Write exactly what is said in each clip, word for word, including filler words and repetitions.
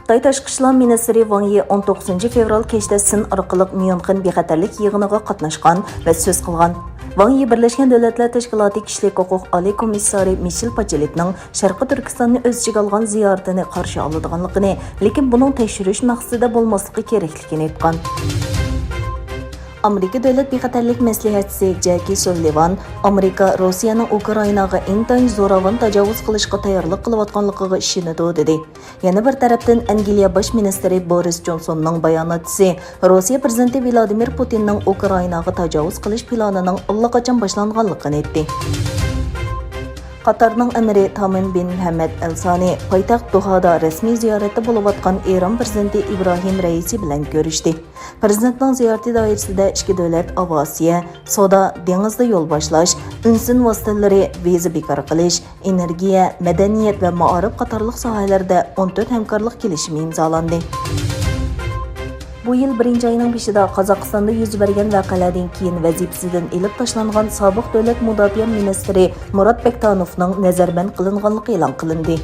خىتاي تاشقى ئىشلار مىنىستىرى ۋاڭ يى ئون توققۇزىنچى فېۋرال كەچتە سىن ئارقىلىق ميۇنخېن بىخەتەرلىك يىغىنىغا قاتناشقان ۋە سۆز قىلغان. ۋاڭ يى بىرلەشكەن دۆلەتلەر تەشكىلاتى كىشىلىك ھوقۇق ئالىي كومىسسارى مىشېل باچېلېتنىڭ شەرقىي تۈركىستاننى ئۆز ئىچىگە ئالغان زىيارىتىنى قارشى ئالىدىغانلىقىنى، لېكىن بۇنىڭ تەكشۈرۈش مەقسىتىدە بولماسلىقى كېرەكلىكىنى ئېيتقان. ئامېرىكا دۆلەت بىخەتەرلىك مەسلىھەتچىسى جەكى سۇللىۋان ئامېرىكا روسىيەنىڭ ئۇكرائىناغا ئىنتايىن زوراۋان تاجاۋۇز قىلىشقا تەييارلىق قىلىۋاتقانلىقىغا ئىشىنىدۇ، دېدى. يەنە بىر تەرەپتىن، ئەنگلىيە باش مىنىستىرى بورىس جونسوننىڭ باياناتچىسى روسىيە پىرېزىدېنتى ۋلادىمىر پۇتىننىڭ ئۇكرائىناغا تاجاۋۇز قىلىش پىلانىنىڭ ئاللىقاچان باشلانغانلىقىنى ئېيتتى. قاتارنىڭ ئەمىرى تامىم بىن مۇھەممەد ئەل سانى پايتەخت دوھادا رەسمىي زىيارەتتە بولۇۋاتقان ئىران پىرېزىدېنتى ئىبراھىم رەئىسى بىلەن كۆرۈشتى. پىرېزىدېنتنىڭ زىيارىتى دائىرىسىدە ئىككى دۆلەت ئاۋىئاتسىيە، سودا، دېڭىزدا يول باشلاش، ئۈنسىن ۋاسىتىلىرى، ۋىزا بىكار قىلىش، ئېنېرگىيە، مەدەنىيەت ۋە مائارىپ قاتارلىق ساھەلەردە ئون تۆت ھەمكارلىق كېلىشىمى ئىمزالاندى. بۇ يىل بىرىنچى ئاينىڭ بېشىدا قازاقىستاندا يۈز بەرگەن ۋەقەلەردىن كېيىن ۋەزىپىسىدىن ئېلىپ تاشلانغان سابىق دۆلەت مۇداپىئە مىنىستىرى مۇرات بەكتانوفنىڭ نەزەربەند قىلىنغانلىقى ئېلان قىلىندى.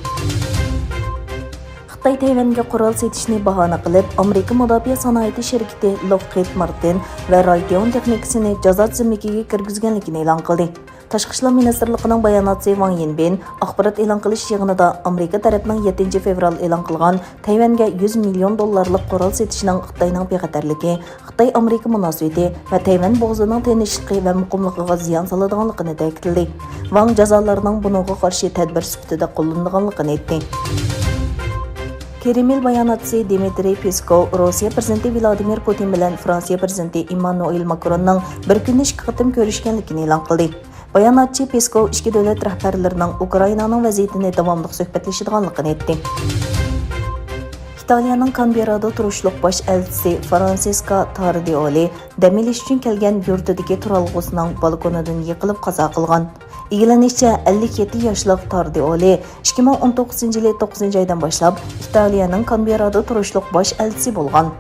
خىتاي تەيۋەنگە قورال سېتىشنى باھانە قىلىپ، ئامېرىكا مۇداپىئە سانائىتى شىركىتى لوكھىد مارتىن ۋە رايتېئون تېخنىكىسىنى جازا تىزىملىكىگە كىرگۈزگەنلىكىنى ئېلان قىلدى. تاشقى ئىشلار مىنىستىرلىقىنىڭ باياناتچىسى ۋاڭ يىنبىن ئاخبارات ئېلان قىلىش يىغىنىدا ئامېرىكا تەرەپنىڭ يەتتىنچى فېۋرال ئېلان قىلغان تەيۋەنگە يۈز مىليون دوللارلىق قورال سېتىشنىڭ خىتاينىڭ بىخەتەرلىكى، خىتاي-ئامېرىكا مۇناسىۋىتى ۋە تەيۋەن بوغۇزىنىڭ تىنچلىقى ۋە مۇقىملىقىغا زىيان سالىدىغانلىقىنى تەكىتلىدى. ۋاڭ جازالارنىڭ بۇنىڭغا قارشى تەدبىر سۈپىتىدە قوللىنىدىغانلىقىنى ئېيتتى. كرېمل باياناتچىسى دىمىترىي پېسكوۋ روسىيە پىرېزىدېنتى ۋلادىمىر پۇتىن بىلەن فرانسىيە پىرېزىدېنتى ئېممانۇئېل ماكروننىڭ بىر كۈندە ئىككى قېتىم كۆرۈشكەنلىكىنى ئېلان قىلدى. باياناتچى پېسكوۋ ئىككى دۆلەت رەھبەرلىرىنىڭ ئۇكرائىنانىڭ ۋەزىيىتىنى داۋاملىق سۆھبەتلىشىدىغانلىقىنى ئېيتتى. ئىتالىيەنىڭ كانبېررادا تۇرۇشلۇق باش ئەلچىسى فرانسىسكا تاردىئولى دەم ئېلىش ئۈچۈن كەلگەن يۇرتىدىكى تۇرالغۇسىنىڭ بالكونىدىن يىقىلىپ قازا قىلغان. ئىگىلىنىشىچە، ئەللىك يەتتە ياشلىق تاردىئولى ئىككى مىڭ ئون توققۇزىنچى يىلى توققۇزىنچى ئايدىن باشلاپ ئىتالىيەنىڭ كانبېررادا تۇرۇشلۇق باش ئەلچىسى بولغان.